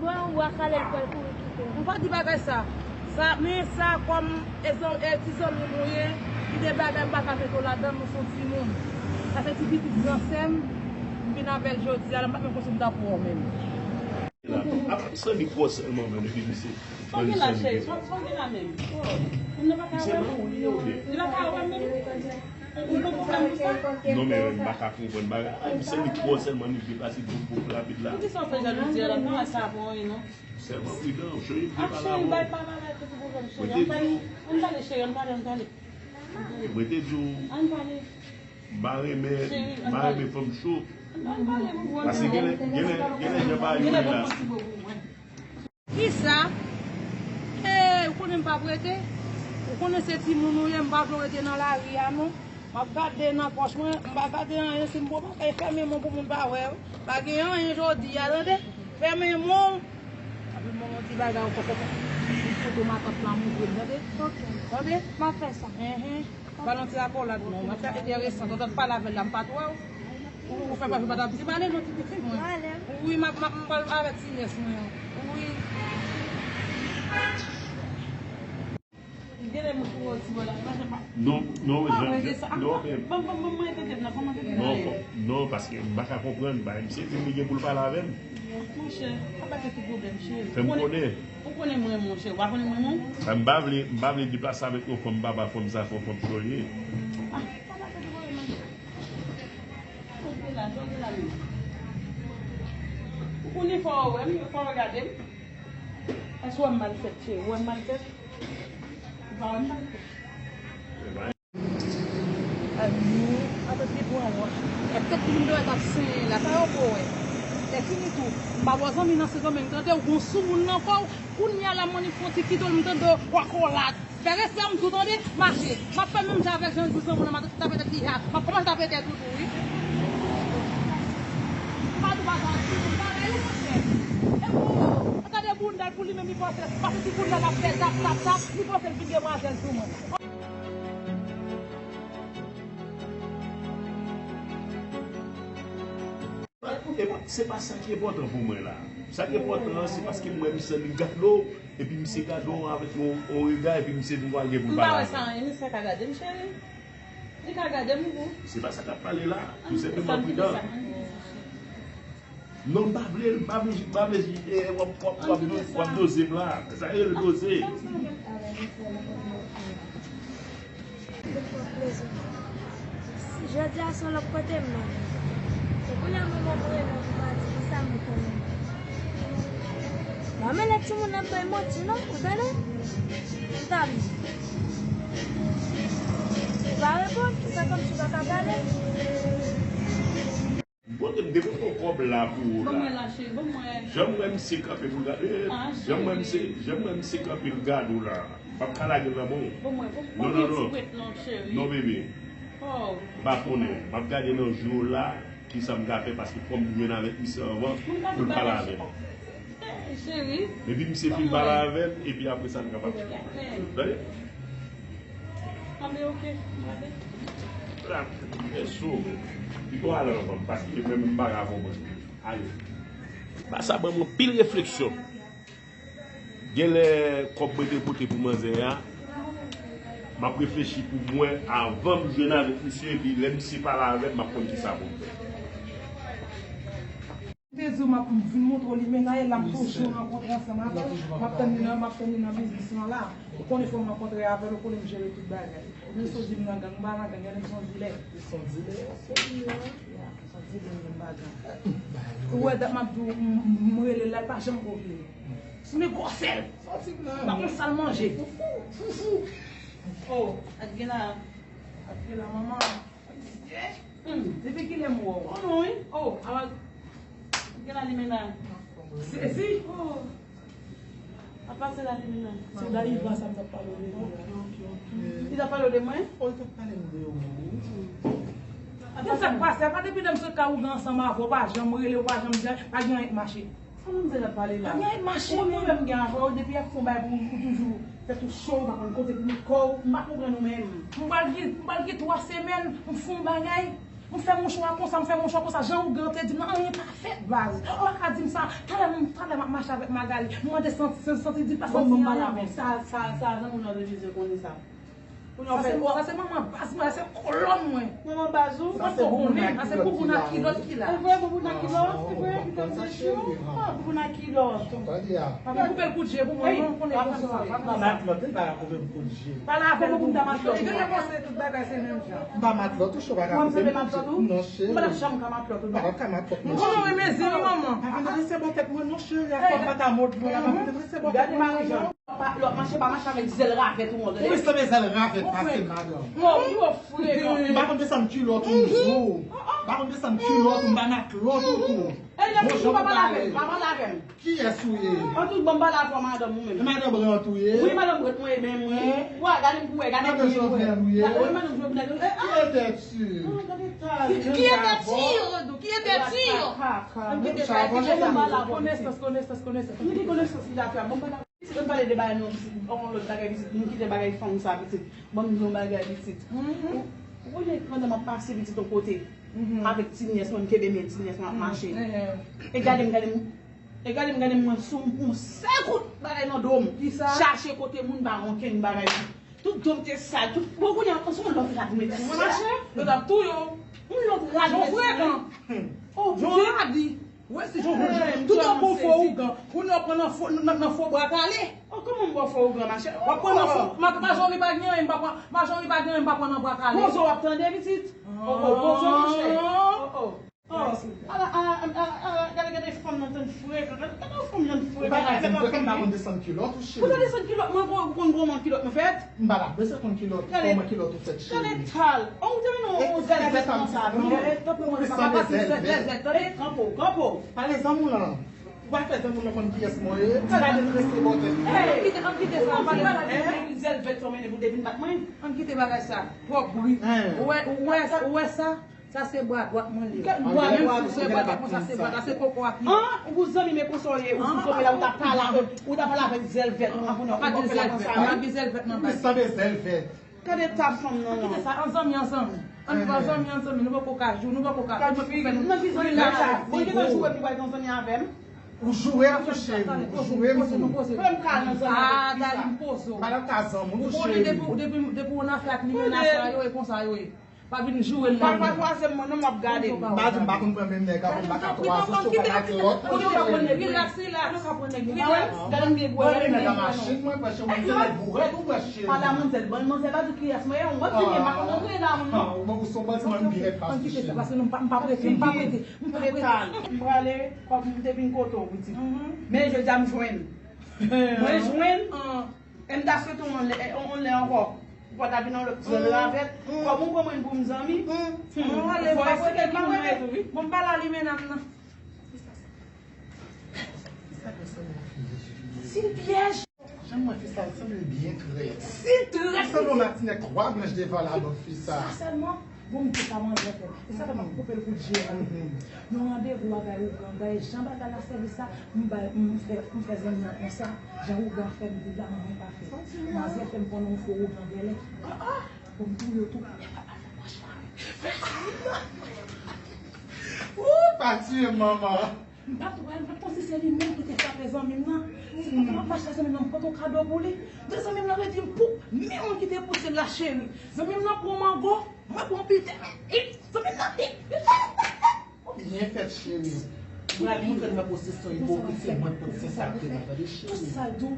Mwen yon bwa kale l pral kouri kite m. Ou pa di bagay sa. Sa, men sa kòm e zan-, e ti zanmi m ou ye, ki de bagay m pa ka mete w ladan l, nou se yon timoun. Sa se ti pitit gran sè m, m vin avè l jodi a la, m pa t menm konn si m t ap wè w menm. Ap sanni pwòch sèlman, men depi li se. Sa w gen la, cheri? Sa w gen la menm? Misye mawouli ye oubyen? Li pa ka wè menm? Ou gon pwoblèm pou sa? Non, men m pa ka konprann bagay. Ay, misye li twò sèlman, li deplase tout bouk rapid la. Poukisa w fè jalouzi a la? M pa wè sa bon, wi, non. Sèlman pridan, cheri, m te pale avè w. Mwen te di w. Ann pale, cheri, ann pale, ann pale. Mwen te di w. Ann pale. M pa renmen, m pa renmen fanm cho. Paske genlè, genlè, genlè jan bagay yo ye la. Kisa? Ee, ou konnen m p ap rete? Ou konnen se timoun ou ye, m pa vle w rete nan lari a non. M ap gade nan pòch mwen, m pa gade anyen, si m bon bagay, fèmen men w pou moun pa wè w. Pa gen anyen jodi a, tande? Fèmen men w. Epi m ba w yon ti bagay ou poko konn. Yon foto matant lan montre m, tande? Ok. Tande? M ap fè sa. Enhen. Ba l yon ti akolad non, m ap fè enteresan. Tande, pale avè l la, m pa t wè w. Ou, ou fè pa, ou pa t ap di m ale non, ti pitit mwen. Wi, m ap, m ap, m pral avèk ti nyès mwen an. Wi. Genlè mwen pou wè ti bò la, pa jan pa. Non, non, pa jan, wè de sa. Non, men ban, ban, ban mwen tete m nan, kòman tete m nan ye? Non, paske m pa ka konprann, ba, misye di m li gen pou l pale avè m. Monchè, pa pa gen tout pwoblèm, cheri. Fè m konnen. Ou konnen mwen, monchè, ou pa konnen mwen, non? Ba, m pa vle, m pa vle deplase avèk yon fanm papa, fanm sa, fanm, fanm sa w ye. Ah, pa pa gen pwoblèm. Kote la, kote la menm. Ou konnen fò w wè m, fò w gade m. Èske w wè m mal fèt, cheri? Ou wè m mal fèt? Ou pa wè m mal fèt? Ay, nou, atè pi pran w. E tèt moun dwèt ap senyen la, sa yo ko wè. Lè fini tou, m pa bò zanmi nan Sendomeng, tande, ou gon soumoun nan kò w, kounye a la, m annik fè yon ti kidon, m tande w akolad. Fè respè m tou, tande, mache. M ap fè menm jan avèk jan l di zanmi w nan, m ap tape tèt li a. M ap kòmanse tape tèt ou tou, wi. M pa di w pa sa, m pa rele w, monchè. E pou ou, gade bounda l pou li menm, li panse, pase ti bounda l ap fè tap, tap, tap, li panse l vin demwazèl sou mwen. E pa, se pa sa ki enpòtan pou mwen la. Sa ki enpòtan an, se paske m wè misye li gade w, epi misye gade w avèk yon, yon rega, epi misye di w al gen pou l pale avè l. M pa wè sa anyen, misye ka gade m, cheri. Li ka gade m, wi. Se pa sa k ap pale la. Tou senpleman pridan. Non, m pa vle, m pa vle, m pa vle, eh, w ap, w ap, w ap do-, w ap doze m la. Sa rele doze. Jodi a se yon lòt kote m nan. Se kounye a manman m rele m pou m al di kisa m konnen. Manman lè timoun nan bay manti non, ou tande? M ta di. Ou pa reponn, ou fè kòmsi ou pa ka pale. Pote m depi yon kòb la pou ou la. Ban mwen la, cheri, ban mwen. Jan m wè misye kanpe pou l gade, jan m wè misye, jan m wè misye kanpe l gade w la. M p ap ka lage l nan men w. Ban mwen, ban mwen ti pwent non, cheri. Non, bebe. M pa konnen. M ap gade nan je w la, kisa m ka fè, paske fò m jwenn avèk misye anvan pou l pale avè m. Cheri. Epi misye fin pale avè m, epi apre sa n kapab. Tande? Anben, oke, m gade. La, e sou. Pito ale anvan m, paske menm m pa ka konprann. Ale. Ba sa ban m anpil refleksyon. Genlè kòb mwen te pote pou manzè a, m ap reflechi pou mwen avan m jwenn avèk misye, epi lè misye pale avè m, m ap konn kisa pou m fè. M te di w m ap vin montre w limena e l ap toujou rankontre ansanm avè l. M ap tann li nan, m ap tann li nan biznis lan la. Ou konnen fò m rankontre avè l, ou konnen m jere tout bagay. Ou byen sot di m nan gang, m pa nan gang, gade m se yon dilè. Se yon dilè, se yon dilè. Ya, se yon dilè, m pa gang. Ou wè dat m ap di w, m, m, m rele l la, l pa janm ko vini. Sou men gwosè l. M pa konn sa l manje. Foufou. Oh, Adgena. Adgena, manman. Hmm. Depi kilè m wè w? Oh non, wi. Oh, ala gen la limena. Sezi. Oh. A pase la limena. Se Daiva sa m t ap pale w de li a. Li t ap pale w de mwen? Oh, li t ap pale m de ou. Gen sa k pase, apa depi lè m sot ka ougan ansanm avè w, pa janm rele, w pa janm di, pa gen anyen k mache. Sa manmzèl ap pale la? Anyen mache. Ou konn pwoblèm m gen avè w, depi y ap fè yon bagay pou ou, ou toujou tèt ou cho, ou pa konn kote pou met kò w, m pa konprann ou menm. M pral gen, m pral gen twa semèn, m fè yon bagay, m fè mouchwa konsa, m fè mouchwa konsa, jan ougan te di m nan, anyen pa fèt, baz. Ou pa ka di m sa, talè m, talè m ap mache avèk Magali, m mande santi, santi, santi, di pa santi anyen avè m. Sa, sa, sa, zanmi w nan de Jezi konnen sa. Sa se, sa se manman baz mwen, sa se kolòn mwen. Manman baz ou? Sa se bouboun ak kilòt ki la. E vre, bouboun ak kilòt, e vre, ki te mete jou. Ah, bouboun ak kilòt. Tande a. Pa vin koupe l kout je pou mwen, non, konnen konsa. Matlòt, li pa ka koupe m kout je. Pale avè l pou m ta matlòt. Li genlè panse tout bagay se menm jan. M pa matlòt ou, chè, ou pa ka koupe m kout je. Non, cheri. M pa t ap janm ka matlòt ou, non. Pa t ap ka matlòt, non, cheri. Ou konnen mwen mezi wi, manman. Pa vin drese bò tèt mwen, non, cheri, a fòm pa ta mòd mwen, pa vin drese bò tèt mwen, non. Gade Marijàn. Pa, lè w ap mache, pa mache avèk zèl ravèt ou an, tande? Ou bezwen zèl ravèt pase, madanm. Ou frekan. M pa konn desann kilòt ou, ou. M pa konn desann kilòt ou, m pa matlòt ou tou. E Bonjou, pa pale avè m, pa pale avè m. Kiyès ou ye? An tout bon, m pale avè madanm ou menm. E madanm Brant ou ye? Wi, madanm Brant mwen ye, men mwen. Wa, gade m pou wè, gade m pou wè. Madanm Jovenel ou ye? Wi, madanm Jovenel. Qui était-tu? Qui était-tu? Qui était-tu? Ann kite sa, ann kite sa. Konesans, konesans, konesans. Ki konesans li ta fè? Bon, m pa ta pitit, ann pale de bagay nou, pitit. Yon lòt bagay, pitit. Nou kite bagay fanm sa, pitit. Ban m di yon bagay, pitit. Ou, ou konnen pandan m ap pase, pitit, yon kote, avèk ti nyès mwen, m kenbe men ti nyès mwen ap mache. E gade m, gade m, e gade m, gade m, mwen sou m pou yon sèl kout bagay nan do m. Chache kote moun pa gen okenn bagay. Tout do m te sal, tout, bon, kounye a, se yon lòt rad mwen mete sou mwen, machè. Yo t ap touye w. Yon lòt rad mwen mete sou mwen. Oh, yon rad. Wè si jan w konn jwe. Tout tankou fo ougan. Kounye a w pran nan fo, nan, nan fo bwa kale. Oh, kòman m ba w fo ougan, machè? W ap pran nan fo, ma, majori pa gen anyen, m pa pran, majori pa gen anyen, m pa pran nan bwa kale. Poze w ap tande, pitit. Oh, oh, poze w, monchè. Oh, oh. Oh, ala, ala, ala, ala, gade, gade fanm nan tann frekan. Gade, gade fanm nan frekan. Ou pa ka di m frekan, m pa konn desann kilòt ou, cheri. Ou ta desann kilòt mwen, ou konn kòman kilòt mwen fèt? M pa ta bezwen konn kilòt, kòman kilòt ou fèt, cheri. Gade tal. Ou te mennen yon zèlvèt nan sa, non? Ou sanble zèlvèt. Kanpe w, kanpe w. Pale zanmi w lan. Ou pa fè zanmi w lan konn kiyès mwen ye. Gade l reste bòtèt. Ann kite, ann kite sa, pale. Zèlvèt sa w mennen pou te vin bat mwen. Ann kite bagay sa. Twòp bri. Ou wè, ou wè, ou wè sa? Sa se bwa dwat mwen li ye. Menm si se bwa dwat mwen, sa se bwa, sa se koko ak li. An, ou zanmi, men konsa w ye, ou sou somè la, ou ta pale avèk, ou ta pale avèk zèlvèt, ou pa konnen, ou pa konnen sa. Pa gen zèlvèt, pa gen zèlvèt nan baz. Li sanble zèlvèt. Gade ta fanm nan. Kite sa, an zanmi, an zanmi. An nou pa zanmi, an zanmi, nou poko ka jou, nou poko ka. Gade figi m, nan ki zanmi la? Bon, gentan joure m, li pral gen zanmi avè m. Ou joure m tou, cheri, ou joure m tou. Fè m ka nan zanmi avèk fi sa. Dali m poze w. Ou pa nan ka zanmi, ou tou, cheri. Ou konnen depi, depi, depi w nan afè ak limena sa yo, e konsa yo ye. Pa vin joure l la. Pa, pa kwaze m, mwen, non, m ap gade. M pa di m pa konn pran menm nèg avè m, m pa ka kwaze w, si w pa ka fè lòt moun cheri. Rilaks, rilaks. Rilaks. Gade m byen bwè. Gade nèg a machin, mwen, prèske mwen se nèg bourèt ou prèske. Pale a manzèl, bon, manzèl pa di kiyès mwen ye, mwen ki byen, m pa konn antre la, non. Ou bon, ou se yon bandi, mwen, m byen nèt pa sou cheri. Paske nou, m pa, m pa prete, m pa prete, m pa prete. M prale, kòm m te vin kote w, pitit. Men jodi a m jwenn. Mwen jwenn. E m ta swete w yon lè, yon, yon lè ankò. Ou pa ta vin nan lòt zòn ravèt. Kòm ou pran mwen pou m zanmi. Mwen ale, mwen pa prete, mwen pa prete. Bon, m pa la li menam nan. Se yon pyèj. Jan m wè fi sa, li sanble byen trèt. Si trèt. Li sanble yon matinèg twa branch devan la, bon, fi sa. Sa sèlman. Bon, m di sa manzè fè. E sa fè m ap koupe l kout je a. Yon randevou a bay ougan, bay jan bagay la sèvi sa, m bay, m fè, m fè zanmi an konsa. Jan ougan fè m viv la, manman pa fè. Manzè fè m konnen yon fo ougan gèlè. Bon, m touye w tou. Ou pa tiye m, manman. M pa t wè l, m pa t konn si se li menm ki te frape zanmi m nan. Se pandan m ap mache ak zanmi m nan, m pote yon kado pou li. De zanmi m nan redi m pou menm moun ki te pouse l la, cheri. Zanmi m nan pran mango, mwen pran pite. Zanmi m nan di, ou byen fèt, cheri. Ou pral montre l nan posesyon ipokrit, se mwen k pot sensate nan, tande, cheri. Tout sa l di w,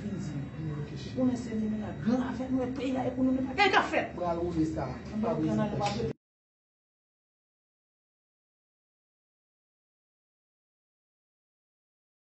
vin di m. Ou konnen se limena gran afè nou e peyi a e pou nou, nou pa gen ka fèt. Pral woule sa. Anba ou kanal ou pa vle.